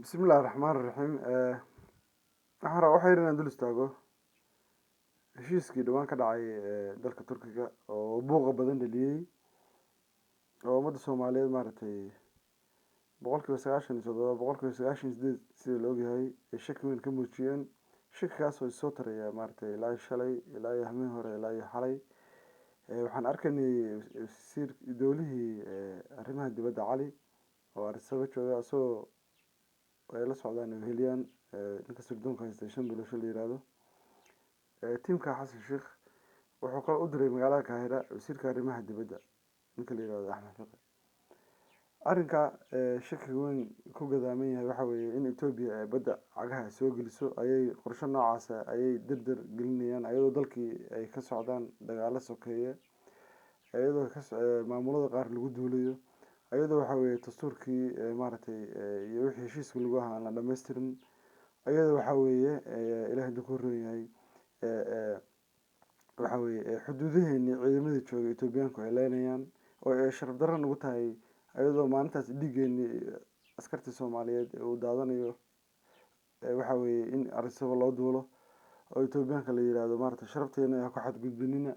Bismillahi raxmaani raxiim. Waxaan rabaa wax yar inaan dul istaago heshiiskii dhawaan ka dhacay dalka Turkiga oo buuqa badan dhaliyey, oo ummadda Soomaaliyeed maaragtay 97%, 98% sida la ogyahay, ay shaki weyn ka muujiyeen. Shakigaas oo soo taraya maaragtay ilaa iyo shalay, ilaa iyo hameen hore, ilaa iyo xalay. Waxaan arkaynay wasiir dowlihii arrimaha dibadda Cali oo Addis Ababa jooga, isagoo ay la socdaan weheliyaan ninka sirdoonka haysta, 5 bilood la yiraahdo. Tiimka Xasan Sheikh wuxuu kaloo u diray magaalada Kaahira wasiirka arrimaha dibadda, ninka la yiraahdo Axmed Fiqi. Arrinka shakiga weyn ku gadaaman yahay waxa weeye in Etoobiya ay badda cagaha soo geliso ayay qorshe noocaasa ayay dardar gelinayaan, ayadoo dalkii ay ka socdaan dagaalo sokeeye, iyadoo maamulada qaar lagu duulayo, ayadoo waxa weeye dastuurkii maaragtay iyo wixii heshiiska lagu ahaa aan la dhammaystirin, ayadoo waxa weeye Ilahay intuu ku roon yahay waxa weeye xuduudaheeni ciidamadii joogay Etoobiyaanku ay leynayaan, oo ay sharaf darro nagu tahay, ayadoo maalintaas dhiiggeeni askartii Soomaaliyeed uu daadanayo, waxa weeye in Addis Ababa loo duulo oo Etoobiyaanka la yiraahdo maaragtay sharafteena ha ku xadgudbinina.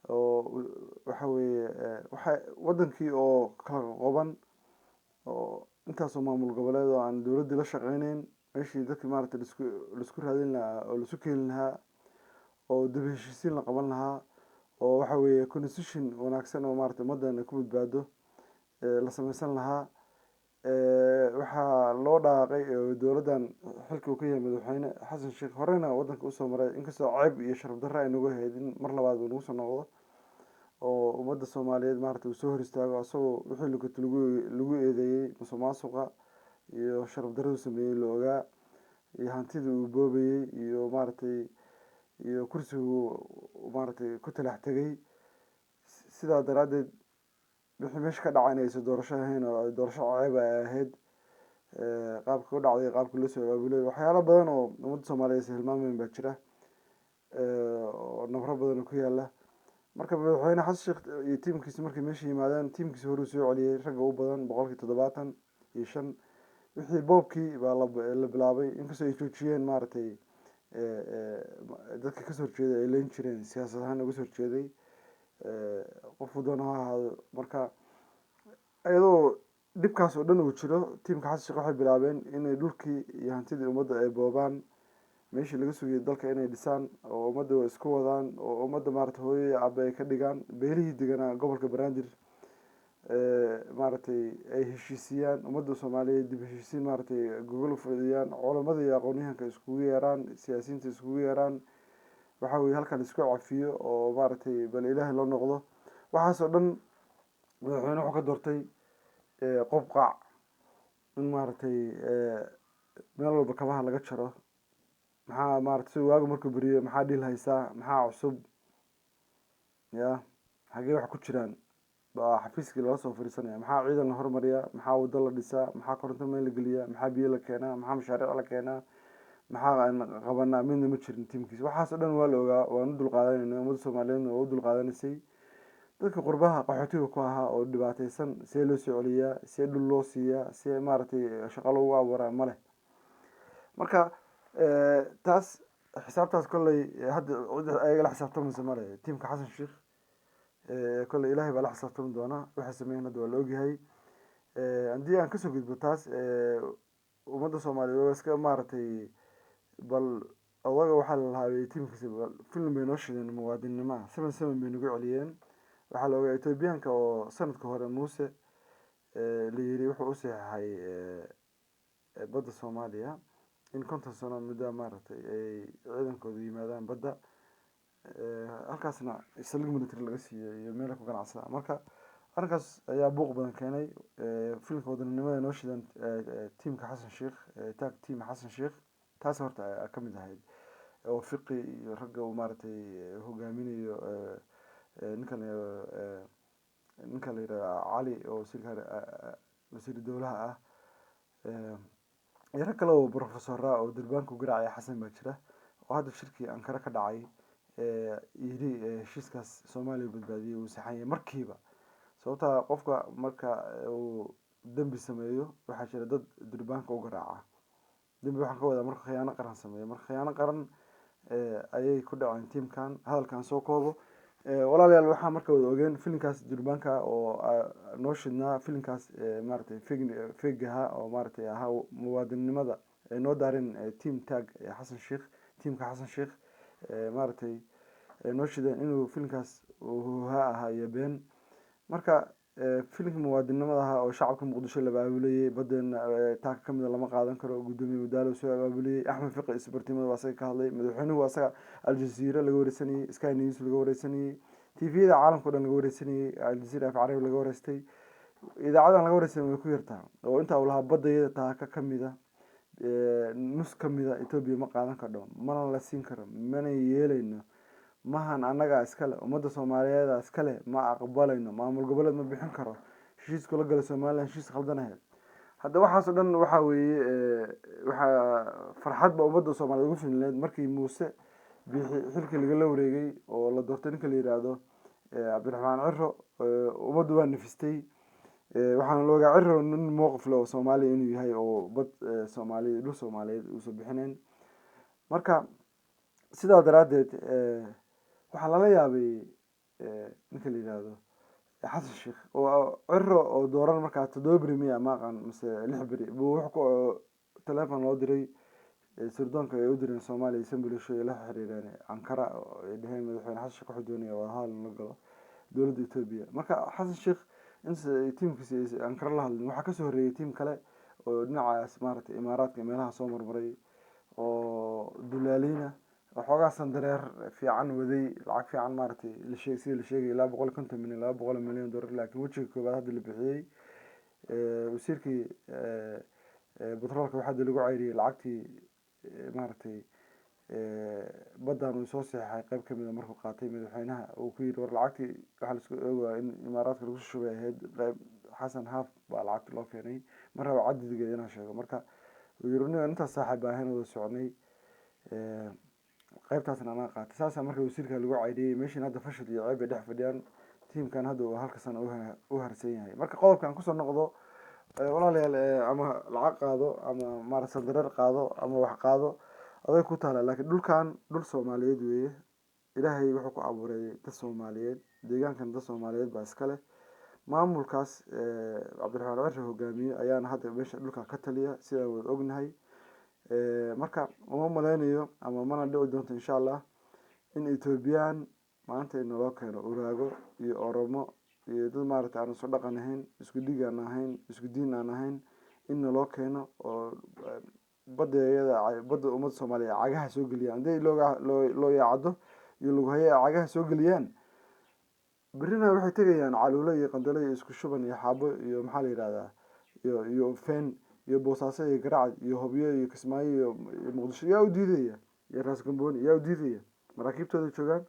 Oo waxa weeye waxa wadankii oo kala qoban oo intaasoo maamul goboleed oo aan dowladdii la shaqeyneyn, meeshii dadki maaragtay laisku raadin lahaa oo laisu keeni lahaa oo dib u heshiisiin la qaban lahaa oo waxa weeye constitution wanaagsan oo maaragtay ummaddan ay ku badbaado la sameysan lahaa, waxaa loo dhaaqay oo dowladdan xilka uu ka yahay madaxweyne Xasan Sheikh, horeyna wadanka usoo maray, inkastoo ceeb iyo sharaf darro ay nagu ahayd in mar labaad uu nagu soo noqdo oo ummadda Soomaaliyeed maaragtay uu soo hor istaago, isagoo wixii lagu eedeeyey musuq maasuqa iyo sharaf darradu sameeyey la ogaa, iyo hantidii uu boobayey, iyo maaragtay iyo kursigu maaragtay ku talax tegay. Sidaa daraaddeed wixii meesha ka dhacay inaysan doorasho ahayn oo doorasho ceeb ay ahayd, qaabka u dhacday, qaabka loo soo abaabulay, waxyaalo badan oo ummadda Soomaaliyeed aysan hilmaameyn baa jira oo nabro badan oo ku yaala. Marka madaxweyne Xasan Sheekh iyo tiimkiisa markay meesha yimaadeen, tiimkiisa horuu soo celiyey ragga u badan 75%. Wixii boobkii baa la bilaabay, inkastoo ay joojiyeen maaragtay dadka kasoo horjeeday ay leyn jireen, siyaasad ahaan uga soo horjeeday, qofku doona ha ahaado. Marka iyadoo dhibkaas oo dhan uu jiro, tiimka Xasan Sheekh waxay bilaabeen inay dhulkii iyo hantidii ummadda ay boobaan, meeshii laga sugayay dalka inay dhisaan oo ummadda isku wadaan oo ummadda maaragtay hooyo iyo aabe ay ka dhigaan, beelihii deganaa gobolka Banaadir maaragtay ay heshiisiyaan, ummadda Soomaaliyeed dib heshiisiin maaragtay gogol fidiyaan, culamada iyo aqoon-yahanka iskugu yeeraan, siyaasiyiinta iskugu yeeraan, waxa weye halkan isku cafiyo oo maaragtay bal Ilaahay loo noqdo. Waxaas oo dhan madaxweyne wuxuu ka doortay qob qaac in maaragtay meel walba kabaha laga jaro. Maxaa maaragtay si waagu markuu beriyo, maxaa dhil haysaa, maxaa cusub ya, xagee wax ku jiraan baa xafiiskii lala soo fadhiisanaya. Maxaa ciidan la hormariyaa, maxaa waddo la dhisaa, maxaa koronto meel la geliyaa, maxaa biyo la keenaa, maxaa mashaariic la keenaa, maxaa aan qabanaa? Midna ma jirin tiimkiisa. Waxaas oo dhan waa la ogaa, waan u dulqaadanayna, ummadda Soomaaliyeedna waa u dulqaadanaysay. Dadka qurbaha qaxootiga ku ahaa oo dhibaataysan see loo soo celiyaa, see dhul loo siiyaa, see maaragtay shaqo loogu abuuraa? Ma leh. Marka taas xisaabtaas kolley hadda cid ayaga la xisaabtamaysa male. Tiimka Xasan Sheikh kolley Ilaahay baa la xisaabtami doona. Waxay sameeyeen hadda waa la ogyahay. Haddii aan kasoo gudbo taas, ummadda Soomaaliyeed waa iska maaragtay bal odaga waxaa la lahaabay tiimkiisa bal film bay noo shideen muwaadinnimo ah, 7-7 bay nagu celiyeen. Waxaa la ogaa Etoobiyaanka oo sanadka hore Muuse la yiri wuxuu u saxeexay badda Soomaaliya in 50 sano muddo maaragtay ay ciidankoodu yimaadaan badda, halkaasna saldhig military laga siiyo iyo meel ay ku ganacsadaan. Marka arrinkaas ayaa buuq badan keenay. Filimka wadaninimada noo shidan tiimka Xasan Sheikh, tag team Xasan Sheikh, taas horta ka mid ahayd oo Fiqi iyo ragga uu maaragtay hogaaminayo, ninka la yidhahdo Cali oo wasiirka wasiir dowlaha ah iyo rag kale oo professora oo durbaanka u garaacaya Xasan baa jira, oo hadda shirkii Ankara ka dhacay yidhi heshiiskaas Soomaaliya badbaadiyay, uu saxan yahay markiiba. Sababtaa qofka marka uu dembi sameeyo, waxaa jira dad durbaanka u garaaca. Dembi waxaan ka wadaa markuu khiyaano qaran sameeyo. Marka khiyaano qaran ayay ku dhaceen tiimkan. Hadalkan soo koobo, walaalayaal. Waxaa marka wada ogeen filinkaas durbaanka oo noo shidnaa, filinkaas maaragtay fegaha oo maaragtay ahaa muwaadinnimada ay noo daareen team tag Xasan Sheikh, tiimka Xasan Sheikh maaragtay ay noo shideen inuu filinkaas huhaa ahaa iyo been. Marka filinka muwaadinnimada ahaa oo shacabka Muqdisho la abaabulayay, badeena taaka kamida lama qaadan karo, gudoomiye Madaalo soo abaabuliyey, Axmed Fiqi isbartimada waa asaga ka hadlay, madaxweynuhu waa asaga Aljazeera laga wareysanayey, Sky News laga wareysanayey, TV-yada caalamka o dhan laga wareysanayey, Aljazeera af Carabi laga wareystay, idaacadan laga wareysanay way ku yartaa oo intaa uu lahaa badayada taaka kamida, nus kamida Etoobiya ma qaadan kardho, mana la siin karo, mana yeeleyno, mahan annagaa iskale, ummadda Soomaaliyeeda iskale, ma aqbalayno, maamul goboleed ma bixin karo, heshiiska la gala Somaliland heshiis khaldan ahayd. Hadda waxaas oo dhan waxaa weeye waxaa farxad ba ummadda Soomaaliyeed ugu filneed markii Muuse Bixi xilkii lagala wareegay oo la doortay ninka la yiraahdo Cabdiraxmaan Ciro. Ummaddu waa nafistay. Waxaana la ogaa Ciro nin mowqif leh oo Soomaaliya inuu yahay oo bad Soomaaliya, dhul Soomaaliyeed uusan bixinayn. Marka sidaa daraaddeed waxaa lala yaabay ninka la yiraahdo Xasan Sheikh oo Ciro oo dooran markaa 7 beri miya, ma aqaan, mise 6 beri buu wuxuu ku telephone loo diray sirdoonka ay u direen Soomaaliya, Sanbalooshe ay la xiriireen Ankara oo ay dheheen madaxweyne Xasan Sheikh wuxuu doonaya wadahadal in la galo dowladda Etoobiya. Marka Xasan Sheikh inta tiimkiisa ay Ankara la hadlin, waxaa kasoo horreeyay tiim kale oo dhinacaas maaragtay Imaaraadka meelaha soo marmaray oo dulaaliina, waxoogaa sandareer fiican waday, lacag fiican maaragtay la sheeg sida la sheegay ilaa 150 milyan, 200 milyan dollar. Laakiin wejiga koowaad hadda la bixiyey, wasiirkii batroolka waxaa hadda lagu ceyriyey lacagtii maaragtay baddan uu soo saxeexay qayb kamid a markuu qaatay madaxweynaha uu ku yiri war lacagtii waxaa laisku ogaa in Imaaraadka lagu shubay ahayd qayb Xasan, haaf baa lacagta loo keenay. Ma rabo cadigeeda inaan sheego. Marka uu yiri aniga intaas saaxiib baa ahayn, wada soconay, qaybtaasna anaa qaatay. Saasaa marka wasiirka lagu caydhiyey. Meeshan hadda fashil iyo ceeb bay dhex fadhiyaan tiimkan hadda uu halka sano u harsan yahay. Marka qodobkan kusoo noqdo, walaalayaal, ama lacag qaado ama maarata sandareer qaado ama wax qaado, aday ku taala. Laakiin dhulkan dhul Soomaaliyeed weeye. Ilaahay wuxuu ku abuuray dad Soomaaliyeed, deegaankan dad Soomaaliyeed baa iska leh. Maamulkaas Cabdiraxmaan Ciro hogaamiye ayaana hadda meesha dhulka ka taliya sidaan wada ognahay. Marka uma maleynayo ama mana dhici doonto insha Allah in Ethoobiyan maanta inaloo keeno Uraago iyo Oromo iyo dad maaragtay aan isku dhaqan ahayn, isku dhiig aan ahayn, isku diin aan ahayn in naloo keeno oo badda iyada, badda ummadda Soomaaliya cagaha soo geliyaan. Hadii looga loo yaacado iyo lagu hayo ay cagaha soo geliyaan, berrina waxay tegayaan Caluulo iyo Qandalo iyo Isku Shuban iyo Xaabo iyo maxaa la yihahdaa iyo Fen iyo Boosaaso iyo Garacad iyo Hobyo iyo Kismaayo iyo Muqdisho. Yaa u diidaya? Iyo Raas Gambooni yaa u diidaya? Maraakiibtooda joogaan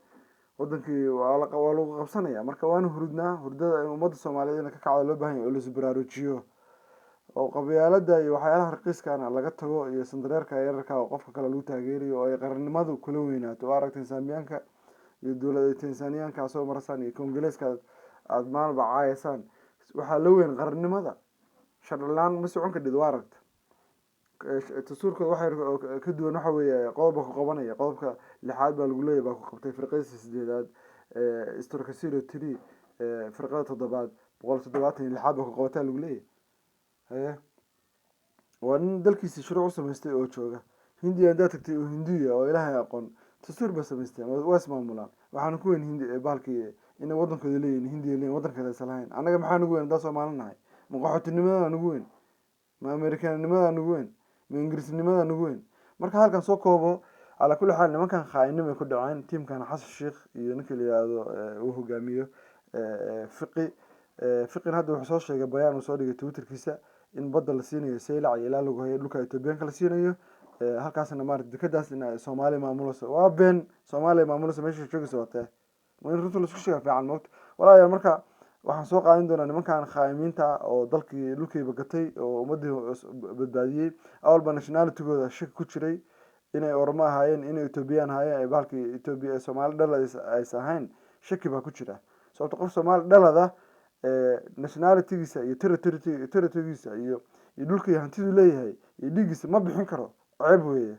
wadankii waa lagu qabsanaya. Marka waana hurudnaa, hurdada in ummadda Soomaaliyeed ina ka kacda loo baahan yahay oo lais baraarujiyo oo qabyaalada iyo waxyaalaha raqiiskana laga tago iyo sandareerka yararka oo qofka kale lagu taageerayo oo ay qarannimadu kula weynaato. Oo aragteen Saamiyaanka iyo dowlada Tanzaniyaanka soo marasaan iyo Kongoleeska aada maalba caayaysaan, waxaa la weyn qarannimada. Sharci ma socon kadhid. Waa aragta dastuurkooda waxa ka duwan waxa weeye qodobka ku qabanaya, qodobka lixaad baa lagu leeyahy baa ku qabtay, firqadiisa sideedaad, strokasiro 3, firqada toddobaad, 176aad baa ku qabataa lagu leeyahy. Haye, waa nin dalkiisi shuruuc u samaystay oo jooga. Hindiya haddaad tagtay oo Hindiya oo Ilaahay aqoon dastuur ba samaysteen, waa ismaamulaan. Waxaana ku weyn Hindi bahalkii inay wadankooda leeyihin, Hindiya leeyihin, waddan kale aysan lahayn. Annaga maxaa nagu weyn haddaan Soomaali nahay? Ma qaxootinimada nagu weyn? Ma Amerikaanimada nagu weyn? Ma Ingiriisnimada nagu weyn? Marka halkan soo koobo, calaa kulli xaal nimankan khaainimay ku dhaceen, tiimkan Xasan Sheikh iyo ninka la yihahdo uu hogaamiyo Fiqi. Fiqin hadda wuxuu soo sheegay bayaan uu soo dhigay Twitterkiisa in badda la siinayo Saylac iyo ilaa lagu hayo dhulka Etoobiyaanka la siinayo, halkaasna maarata dekadaasna Soomaaliya maamulayso. Waa been. Soomaaliya maamulayso meesha joogaysa waa tee? Ma in runta laisku sheega fiican moogta, walaalayaal. Marka waxaan soo qaadan doonaa nimankan khaa'imiinta oo dalkii dhulkiiba gatay oo ummadii badbaadiyey, awalba nationalitygooda shaki ku jiray inay Oromo ahaayeen, inay Ethoobiyan ahaayeen, bahalkii Etoobiya Soomaali dhalad ays ahayn, shaki baa ku jira. Sababto qof Soomaali dhalada Nationalitygiisa iyo territorygiisa iyo dhulka iyo hantidu leeyahay iyo dhiiggiisa ma bixin karo. Ceeb weeye.